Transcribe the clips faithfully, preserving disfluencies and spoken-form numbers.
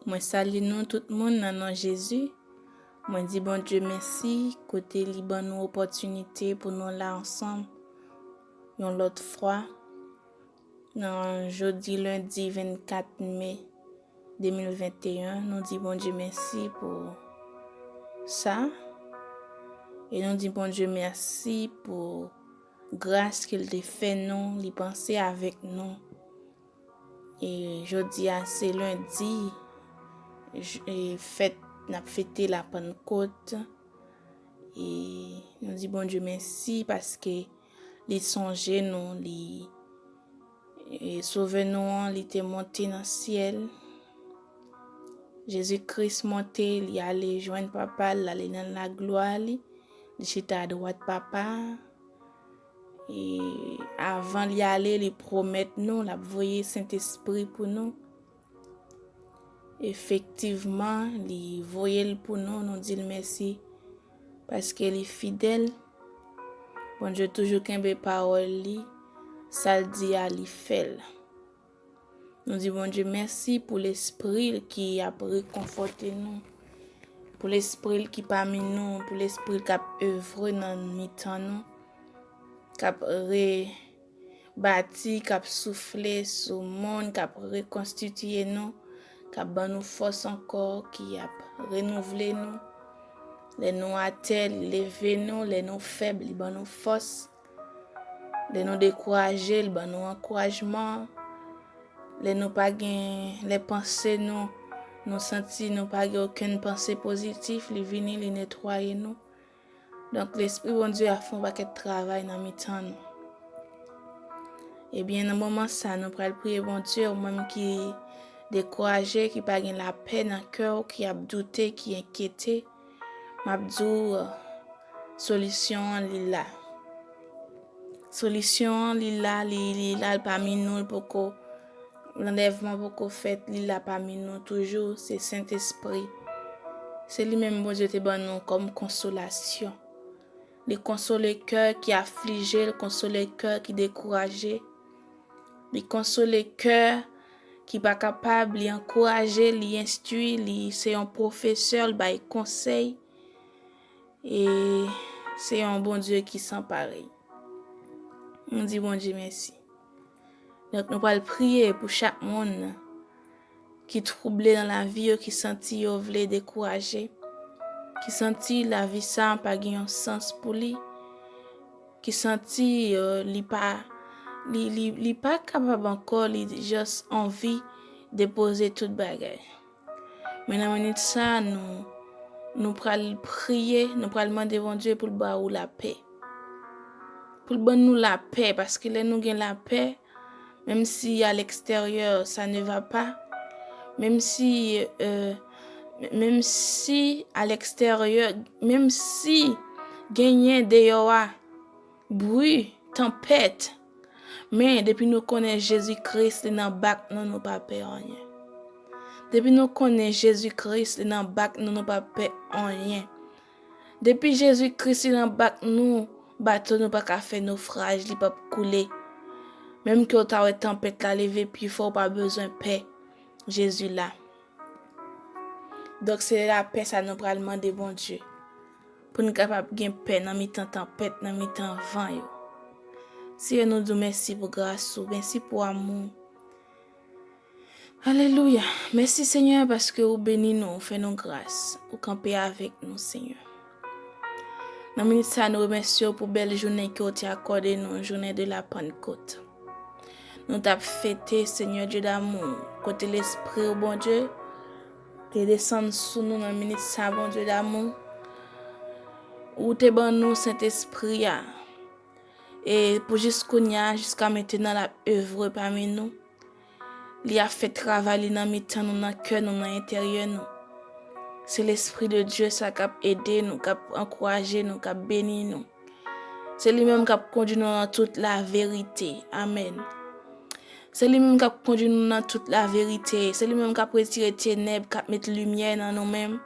Mwen salye nou tout moun nan non Jezi. Mwen di Bondye mèsi kote li ban nou opòtinite pou nou la ansanm yon lòt fwa nan jodi lendi vennkat me de mil venteyen. Nou di Bondye mèsi pou sa. E nou di Bondye mèsi pou gras ke l te fè nou, li panse avèk nou. E jodi a se lendi, j- e fèt, n ap fete la Pannkot. E nou di Bondye mèsi paske li sonje nou, li e Sovè nou an, li te monte nan syèl. Jezi Kris monte, li ale jwenn Papa l, l ale nan laglwa li, li chita adwat Papa a. E avan li ale, li pwomèt nou l ap voye Sentespri pou nou. Efektivman, li voye l pou nou, nou di l mèsi paske li fidèl. Bondye toujou kenbe pawòl li, sa l di a, li fè l. Nou di Bondye mèsi pou Lespri l ki ap rekonfòte nou, pou Lespri l ki pami nou, pou Lespri l k ap evre nan mitan nou, k ap rebati, k ap soufle sou moun, k ap rekonstitiye nou, k ap ban nou fòs ankò, ki ap renouvle nou. Lè nou atè, li leve nou, lè nou fèb, li ban nou fòs. Lè nou dekouraje, li ban nou ankourajman. Lè nou pa gen, lè panse nou, nou santi nou pa gen okenn panse pozitif, li vini, li netwaye nou. Donk, Lespri Bondye a fè yon pakèt travay nan mitan nou. Ebyen, nan moman sa, nou pral priye Bondye, ou menm ki dekouraje, ki pa gen lapè nan kè w, ki ap doute, ki enkyete, m ap di w, solisyon an, li la. Solisyon an, li la, li, li la, l pami nou, l poko, lanlèvman poko fèt, li la pami nou toujou, se Sentespri. Se li menm Bondye te ban nou kòm konsolasyon. Li konsole kè ki aflije, li konsole kè ki dekouraje. Li konsole kè ki pa kapab, li ankouraje, li enstwi, li se yon pwofesè, li bay konsèy. E se yon Bondye ki san parèy. Nou di Bondye mèsi. Donk, nou pral priye pou chak moun ki twouble nan lavi yo, ki santi yo vle dekouraje, ki santi lavi sa a pa gen yon sans pou li, ki santi, euh, li pa, li, li, li pa kapab ankò, li just anvi depoze tout bagay. Men nan minit sa, nou, nou pral priye, nou pral mande Bondye pou l ba ou lapè. Pou l ban nou lapè, paske lè nou gen lapè, menm si à l'extérieur ça ne va pas, menm si, euh, menm si à l'extérieur, menm si genyen deyò a, bri, tanpèt. Men, depi nou konnen Jezi Kris, li nan bak nou, nou pa pè anyen. Depi nou konnen Jezi Kris, li nan bak nou, nou pa pè anyen. Depi Jezi Kris, li nan bak nou, bato nou pa ka fè nofraj, li p ap koule. Menm ke w ta wè tanpèt la leve pi fò, w pa bezwen pè. Jezi la. Donk, se lapè sa nou pral mande Bondye. Pou n kapab gen pè nan mitan tanpèt, nan mitan van yo. Seyè, nou di w mèsi pou gras ou, mèsi pou amou w. Alelouya. Mèsi, Senyè, paske ou beni nou, ou fè nou gras, ou kanpe avèk nou, Senyè. Nan minit sa, nou remèsye w pou bèl jounen ke w te akòde nou, jounen de la Pannkot. Nou t ap fete, Senyè Dye damou, kote Lespri w, Bondye, te desann sou nou nan minit sa, Bondye damou. Ou te ban nou Sentespri a. E pou jis kounye a, jiska mentenan, l ap evre pami nou. Li ap fè travay li nan mitan nou, nan kè nou, nan enteryè nou. Se Lespri de Dye sa k ap ede nou, k ap ankouraje nou, k ap beni nou. Se li menm k ap kondui nou nan tout laverite. Amèn. Se li menm k ap kondui nou nan tout laverite. Se li menm k ap retire tenèb, k ap met limyè nan nou menm.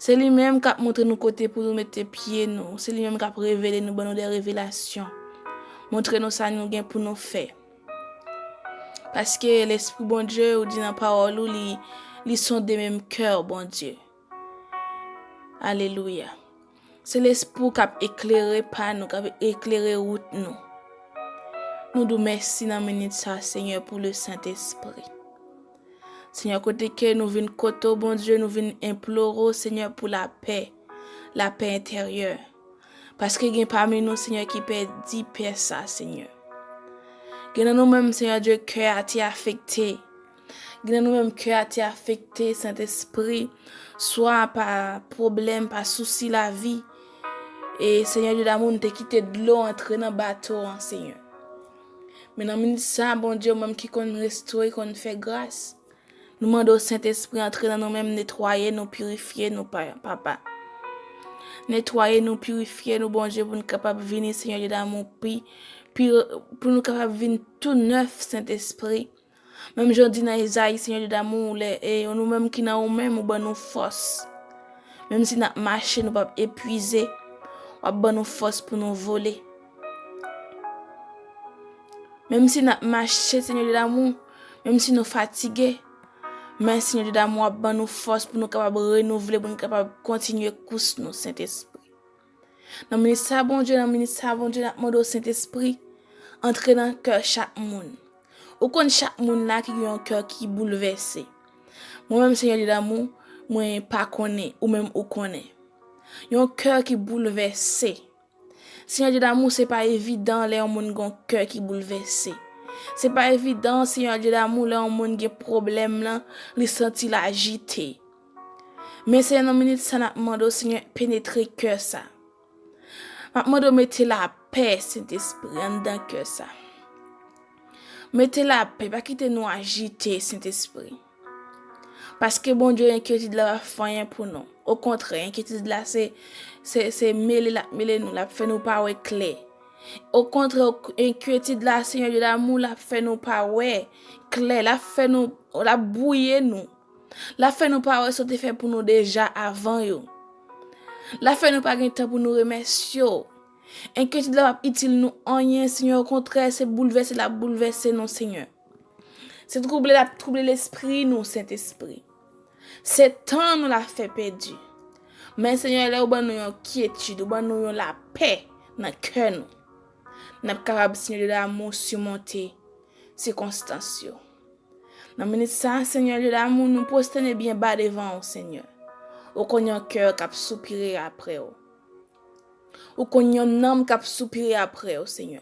Se li menm k ap montre nou kote pou nou mete pye nou. Se li menm k ap revele nou, ban nou de revelasyon. Montre nou sa nou gen pou nou fè. Paske Lespri Bondye, ou di nan pawòl ou, li, Li sonde menm kè w, Bondye. Alelouya. Se Lespri w k ap eklere pa nou, k ap eklere wout nou. Nou di w mèsi nan minit sa, Senyè, pou le Sentespri. Senyè, kote ke nou vin kote w, Bondye, nou vin enplore w, Senyè, pou lapè, lapè entèryè. Paske gen pami nou, Senyè, ki pèdi pè sa, Senyè. Gen nan nou menm, Senyè Dye, kè a te afekte. Gen nan nou menm, kè a te afekte, Sentespri, swa pa pwoblèm, pa sousi lavi. E, Senyè Dye damou, nou te kite dlo antre nan bato an, Senyè. Men nan minit sa, Bondye, ou menm ki konn restore, konn fè gras. Nou mande w, Sentespri, antre nan nou menm, netwaye nou, pirifye nou, pa-, Papa. Netwaye nou, pirifye nou, Bondye, pou nou kapab vini, Senyè Dye damou, pi, pi, pou nou kapab vin tou nèf, Sentespri. Menm jan w di nan Ezayi, Senyè Dye damou, lè, e, nou menm ki nan ou menm, ou ban nou fòs. Menm si n ap mache, nou p ap epwize, w ap ban nou fòs pou nou vole. Menm si n ap mache, Senyè Dye damou, menm si nou fatige, men Senyè Dye damou ap ban nou fòs pou nou kapab renouvle, pou nou kapab kontinye kous nou, Sentespri. Nan minit sa, Bondye, nan minit sa, Bondye, n ap mande w, Sentespri, antre nan kè chak moun. Ou konn chak moun la ki gen yon kè ki boulvèse. Mwen menm, Senyè Dye damou, mwen pa konnen, ou menm ou konnen. Yon kè ki boulvèse. Senyè Dye damou, se pa evidan lè yon moun gen yon kè ki boulvèse. Se pa evidan, Senyè Dye damou, lè yon moun gen pwoblèm lan, li santi l ajite. Men Senyè, nan minit sa, n ap mande w, Senyè, penetre kè sa. M ap mande w mete lapè, Sentespri, anndan kè sa. Mete lapè, pa kite nou ajite, Sentespri. Paske Bondye, enkyetid la p ap fè anyen pou nou. Okontrè, enkyetid la se, se, se mele l ap mele nou, l ap fè nou pa wè klè. Okontrè, enkyetid la, Senyè Dye damou, l ap fè nou pa wè klè, l ap fè nou, l ap bwouye nou. L ap fè nou pa wè sa w te fè pou nou deja avan yo. L ap fè nou pa gen tan pou nou remèsye w. Enkyetid la p ap itil nou anyen, Senyè, okontrè, se boulvèse l ap boulvèse nou, Senyè. Se twouble l ap twouble lespri nou, Sentespri. Se tan nou l ap fè pèdi. Men, Senyè, lè ou ban nou yon kyetid, ou ban nou yon lapè nan kè nou, n ap kapab, Senyè Dye damou, simonte sikonstans yo. Nan minit sa a, Senyè Dye damou, nou pwostène byen ba devan ou, Senyè. Ou konn yon kè k ap soupire apre w. Ou konn yon nanm k ap soupire apre w, Senyè.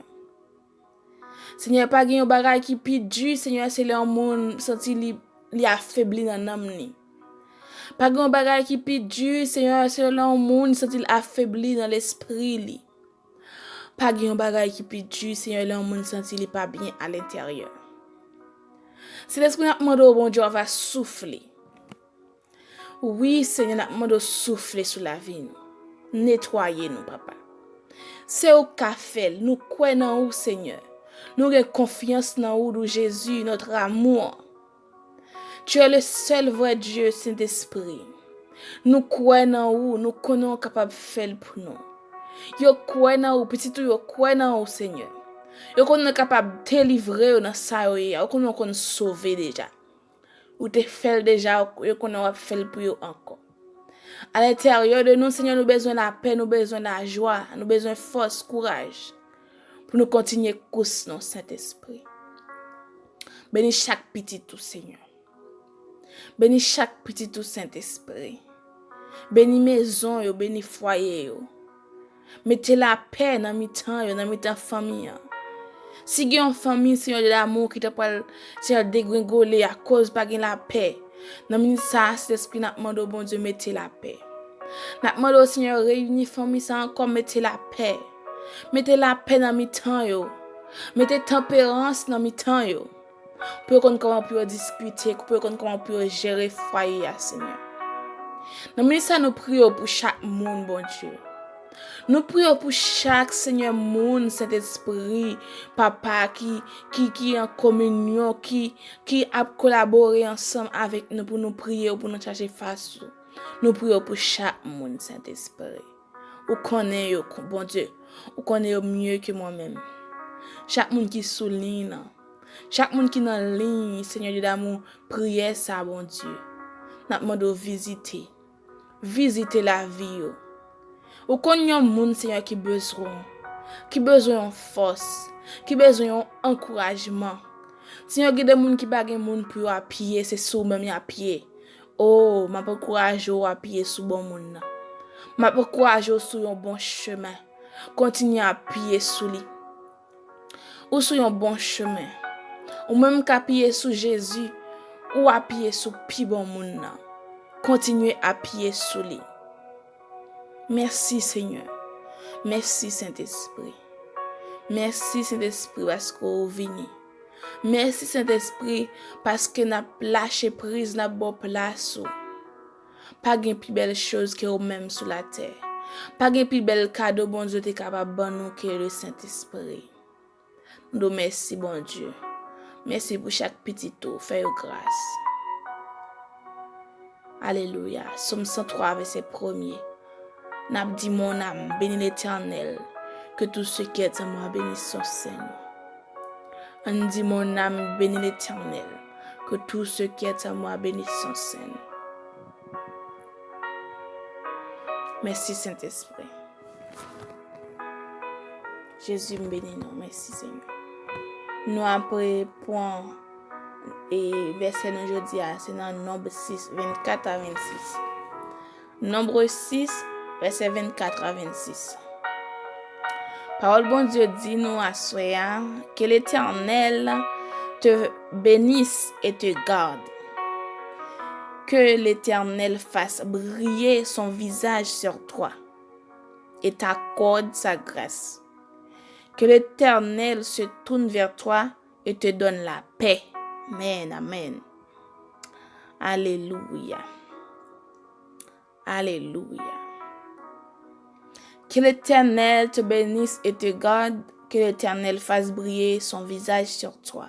Senyè, pa gen yon bagay ki pi di, Senyè, se lè yon moun santi li, li afebli nan nanm li. Pa gen yon bagay ki pi di, Senyè, se lè yon moun santi l afebli nan lespri li. Pa gen yon bagay ki pi di, Senyè, lè yon moun santi li pa byen alentèryè. Sentespri, n ap mande w, Bondye, w ava soufle. Wi, Senyè, n ap mande w soufle sou lavi nou. Netwaye nou, Papa. Se ou k ka fè l. Nou kwè nan ou, Senyè. Nou gen konfyans nan ou, Doux Jésus, notre amour. Tu es le seul vrai Dieu, Sentespri. Nou kwè nan ou, nou konnen w kapab fè l pou nou. Yo kwè nan ou, pitit ou yo kwè nan ou, Senyè. Yo konnen w kapab delivre yo nan sa yo ye a, yo konnen w konn sove deja. Ou te fè l deja, yo konnen w ap fè l pou yo ankò. Alentèryè de nou, Senyè, nou bezwen lapè, nou bezwen lajwa, nou bezwen fòs, kouraj pou nou kontinye kous nou, Sentespri. Beni chak pitit ou, Senyè. Beni chak pitit ou, Sentespri. Beni mezon yo, beni fwaye yo. Mete lapè nan mitan yo, nan mitan fanmi an. Si gen yon fanmi, Senyè Dye damou, ki ta pral, Senyè, degwengole akoz pa gen lapè, nan minit sa a, Sentespri, n ap mande w, Bondye, mete lapè. N ap mande w, Senyè, reyini fanmi sa a ankò, mete lapè. Mete lapè nan mitan yo. Mete tanperans nan mitan yo. Pou yo konn kòman pou yo diskite, pou yo konn kòman pou yo jere fwaye a, Senyè. Nan minit sa, nou priye w pou chak moun, Bondye. Nou priye w pou chak, Senyè, moun, Sentespri, Papa, ki, ki, ki an kominyon, ki, ki ap kolabore ansanm avèk nou pou nou priye w, pou nou chache fas ou. Nou priye w pou chak moun, Sentespri. Ou konnen yo, Bondye. Ou konnen yo mye ke mwen menm. Chak moun ki sou liy nan. Chak moun ki nan liy, Senyè Dye damou, priyè sa, Bondye. n ap mande w vizite. Vizite lavi yo. Ou konn yon moun, Senyè, ki bezwen w, ki bezwen yon fòs, ki bezwen yon ankourajman. Senyè, gen de moun ki pa gen moun pou yo apiye, se sou ou menm y apiye. O, m ap ankouraje w apiye sou bon moun nan. M ap ankouraje w sou yon bon chemen. Kontinye apiye sou li. Ou sou yon bon chemen. Ou menm k apiye sou Jezi, ou apiye sou pi bon moun nan. Kontinye apiye sou li. Mèsi, Senyè. Mèsi, Sentespri. Mèsi, Sentespri, paske w vini. Mèsi, Sentespri, paske n ap lache priz, n ap ba w plas ou. Pa gen pi bèl choz ke ou menm sou latè. Pa gen pi bèl kado Bondye te kapab ban nou ke le Sentespri. Nou di w mèsi, Bondye. Mèsi pou chak pitit ou, fè yo gras. Alelouya. Sòm san twa, vèsè premye. N ap di, mon âme, bénis l'Éternel, que tout ce qui est en moi bénisse son saint nom. Ann di, mon âme, bénis l'Éternel, que tout ce qui est en moi bénisse son saint nom. Mèsi, Sentespri. Jezi, m beni nou. Mèsi, Senyè. Nou apre pran, e, vèsè nou jodi a, se nan Nonb sis, vennkat a vennsis. Nonb sis, vèsè vennkat a vennsis. Pawòl Bondye di nou aswè a, que l'Éternel te bénisse et te garde. Que l'Éternel fasse briller son visage sur toi et t'accorde sa grâce. Que l'Éternel se tourne vers toi et te donne la paix. Amen, amen. Alelouya. Alelouya. Que l'Éternel te bénisse et te garde. Que l'Éternel fasse briller son visage sur toi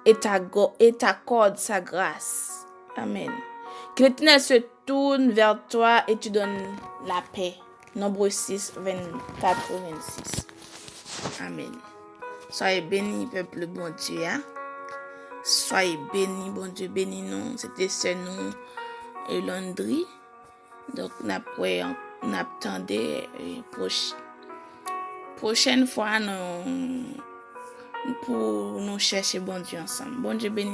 et t'ago-, et t'accorde sa grâce. Amen. Que l'Éternel se tourne vers toi et te donne la paix. Nonb sis, vennkat a vennsis. Amen. Soyez bénis, peuple Bondye a. Soyez bénis, Bondye beni nou. Se te sè nou, e, Landry. Donk, n ap wè, n ap tande, e, pwoch-, pwochèn fwa nou, pou nou chèche Bondye ansanm. Bondye beni